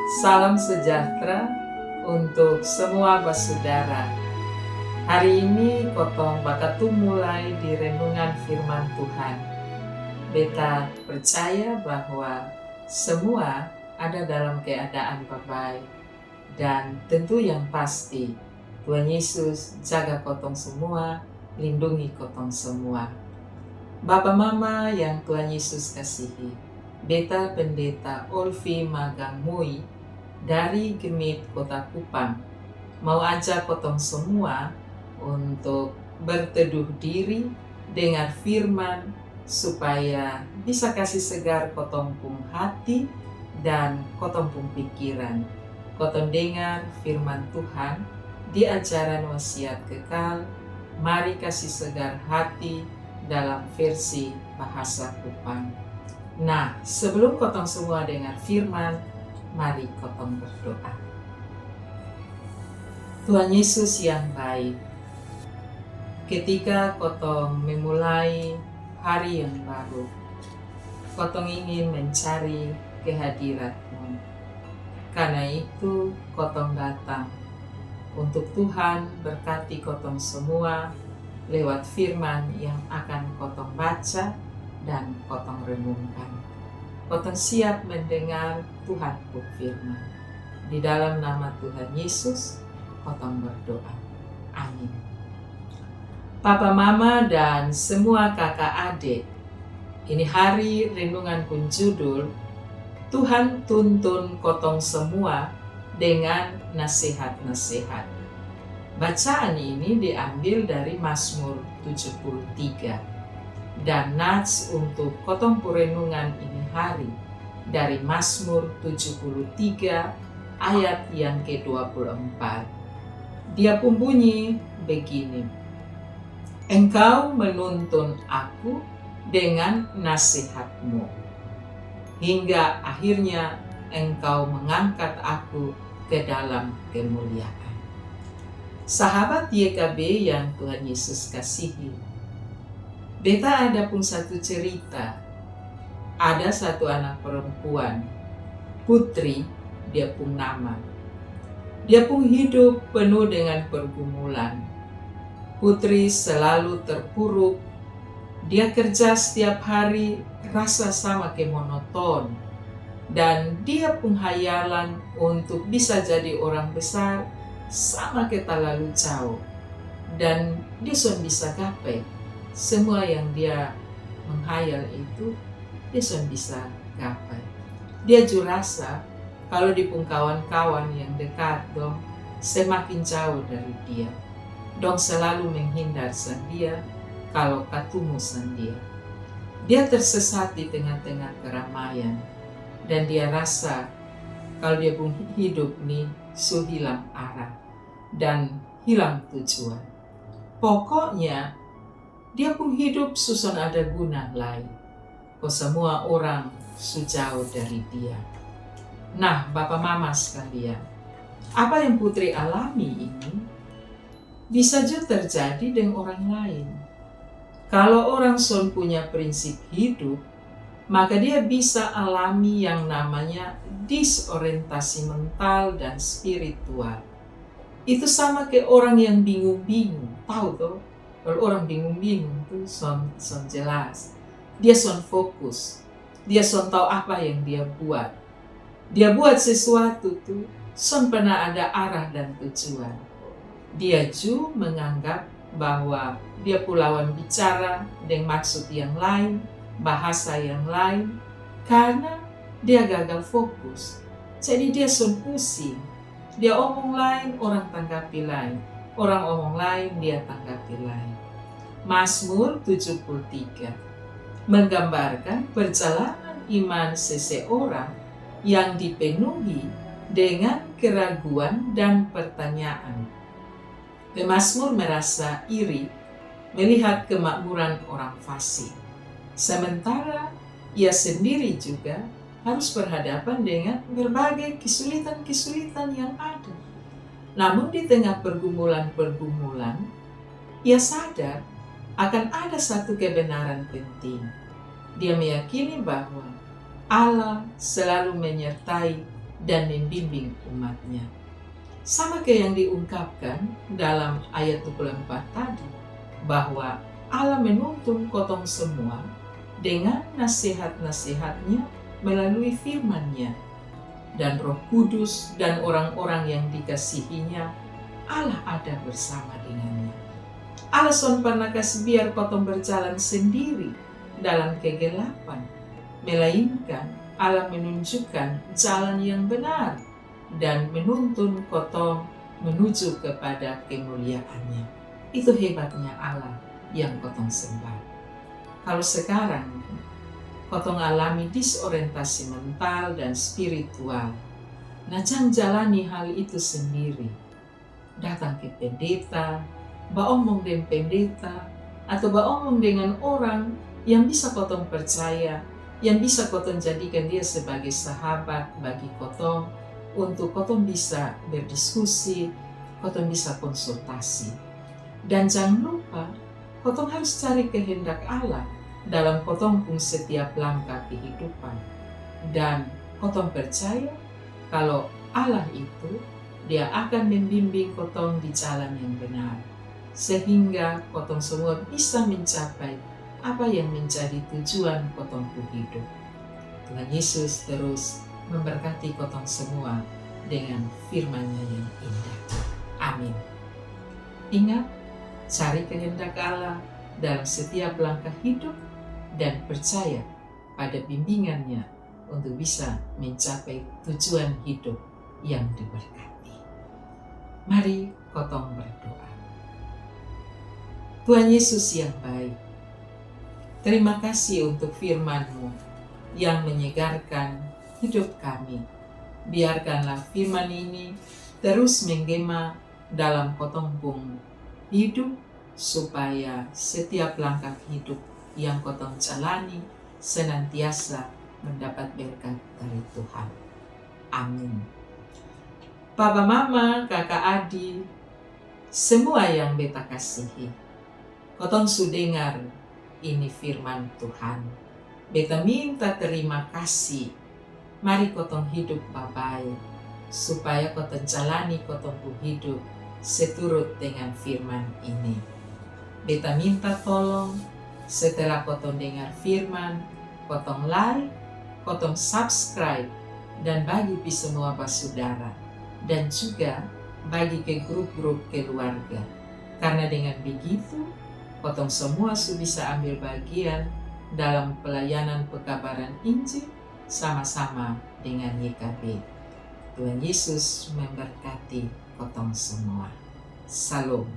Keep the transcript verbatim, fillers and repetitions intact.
Salam sejahtera untuk semua basudara. Hari ini kotong bakatumu lai di renungan firman Tuhan. Beta percaya bahwa semua ada dalam keadaan babae. Dan tentu yang pasti, Tuhan Yesus jaga kotong semua, lindungi kotong semua. Bapa mama yang Tuhan Yesus kasihi, beta Pendeta Olfi Magang Mui dari GMIT Kota Kupang mau ajak kotong semua untuk berteduh diri, dengar firman, supaya bisa kasi segar kotong pung hati dan kotong pung pikiran. Kotong dengar firman Tuhan di ajaran wasiat kekal, Mari Kasi Segar Hati, dalam versi bahasa Kupang. Nah, sebelum kotong semua dengar firman, mari kotong berdoa. Tuhan Yesus yang baik, ketika kotong memulai hari yang baru, kotong ingin mencari kehadirat-Mu. Karena itu kotong datang untuk Tuhan berkati kotong semua lewat firman yang akan kotong baca dan kotong renungkan. Kotong siap mendengar Tuhan pung firman. Di dalam nama Tuhan Yesus, kotong berdoa. Amin. Papa, mama, dan semua kaka ade, ini hari renungan pung judul, Tuhan tuntun kotong semua dengan nasehat-nasehat. Bacaan ini diambil dari Mazmur tujuh puluh tiga. Dan nats untuk kotong pung renungan ini hari dari Mazmur tujuh puluh tiga ayat yang kedua puluh empat. Dia pung bunyi begini, Engkau menuntun aku dengan nasihat-Mu, hingga akhirnya Engkau mengangkat aku ke dalam kemuliaan. Sahabat Y K B yang Tuhan Yesus kasihi, beta ada pung satu cerita. Ada satu anak perempuan, Putri dia pung nama. Dia pung hidup penuh dengan pergumulan. Putri selalu terpuruk. Dia kerja setiap hari rasa sama ke monoton. Dan dia pung hayalan untuk bisa jadi orang besar sama ke talalu jauh. Dan dia son bisa gapai semua yang dia menghayal itu, dia son bisa gapai. Dia ju rasa kalo dia pung kawan-kawan yang dekat dong semakin jauh dari dia. Dong selalu menghindar sang dia kalo katumu sang dia. Dia tersesat di tengah-tengah keramaian dan dia rasa kalo dia pung hidup ni su hilang arah dan hilang tujuan. Pokoknya, dia pung hidup su son ada guna lai. Ko semua orang su jauh dari dia. Nah, bapa mama sekalian, apa yang Putri alami ini bisa ju terjadi deng orang lain. Kalo orang son punya prinsip hidup, maka dia bisa alami yang namanya disorientasi mental dan spiritual. Itu sama ke orang yang bingung-bingung, tau to? Kalo orang bingung-bingung tu son, son jelas. Dia son fokus. Dia son tau apa yang dia buat. Dia buat sesuatu tu son pernah ada arah dan tujuan. Dia ju menganggap bahwa dia pung lawan bicara deng maksud yang lain, bahasa yang lain, karna dia gagal fokus. Jadi dia son pusing. Dia omong lain, orang tanggapi lain. Orang omong lain, dia tanggapi lain. Mazmur tujuh puluh tiga menggambarkan perjalanan iman seseorang yang dipenuhi dengan keraguan dan pertanyaan. Pemazmur merasa iri melihat kemakmuran orang fasik, sementara ia sendiri juga harus berhadapan dengan berbagai kesulitan-kesulitan yang ada. Namun, di tengah pergumulan-pergumulan, ia sadar akan ada satu kebenaran penting. Dia meyakini bahwa Allah selalu menyertai dan membimbing umat-Nya. Sama ke yang diungkapkan dalam ayat dua puluh empat tadi, bahwa Allah menuntun kotong semua dengan nasihat-nasihat-Nya melalui firman-Nya. Dan Roh Kudus dan orang-orang yang dikasihi-Nya, Allah ada bersama dengannya. Allah son pernah kasi biar kotong berjalan sendiri dalam kegelapan, melainkan Allah menunjukkan jalan yang benar dan menuntun kotong menuju kepada kemuliaan-Nya. Itu hebatnya Allah yang kotong sembah. Kalau sekarang kotong alami disorientasi mental dan spiritual, nah, jang jalani hal itu sendiri. Datang ke pendeta, baomong deng pendeta, atau baomong dengan orang yang bisa kotong percaya, yang bisa kotong jadikan dia sebagai sahabat bagi kotong, untuk kotong bisa berdiskusi, kotong bisa konsultasi. Dan jang lupa, kotong harus cari kehendak Allah dalam kotong pung setiap langkah kehidupan. Dan kotong percaya kalo Allah itu, Dia akan membimbing kotong di jalan yang benar, sehingga kotong semua bisa mencapai apa yang menjadi tujuan kotong pung hidup. Tuhan Yesus terus memberkati kotong semua dengan firman-Nya yang indah. Amin. Ingat, cari kehendak Allah dalam setiap langkah hidup dan percaya pada bimbingan-Nya untuk bisa mencapai tujuan hidup yang diberkati. Mari kotong berdoa. Tuhan Yesus yang baik, terima kasih untuk firman-Mu yang menyegarkan hidup kami. Biarkanlah firman ini terus menggema dalam kotong pung hidup, supaya setiap langkah hidup yang kotong jalani senantiasa mendapat berkat dari Tuhan. Amin. Papa, mama, kaka, adi, semua yang beta kasihi, kotong su dengar ini firman Tuhan. Beta minta terima kasih. Mari kotong hidup babae, supaya kotong jalani kotong pung hidup seturut dengan firman ini. Beta minta tolong, setelah kotong dengar firman, kotong like, kotong subscribe, dan bagi pi semua basudara, dan juga bagi ke grup-grup keluarga. Karna dengan begitu, kotong semua su bisa ambil bagian dalam pelayanan pekabaran Injil sama-sama dengan Y K B. Tuhan Yesus memberkati kotong semua. Salom.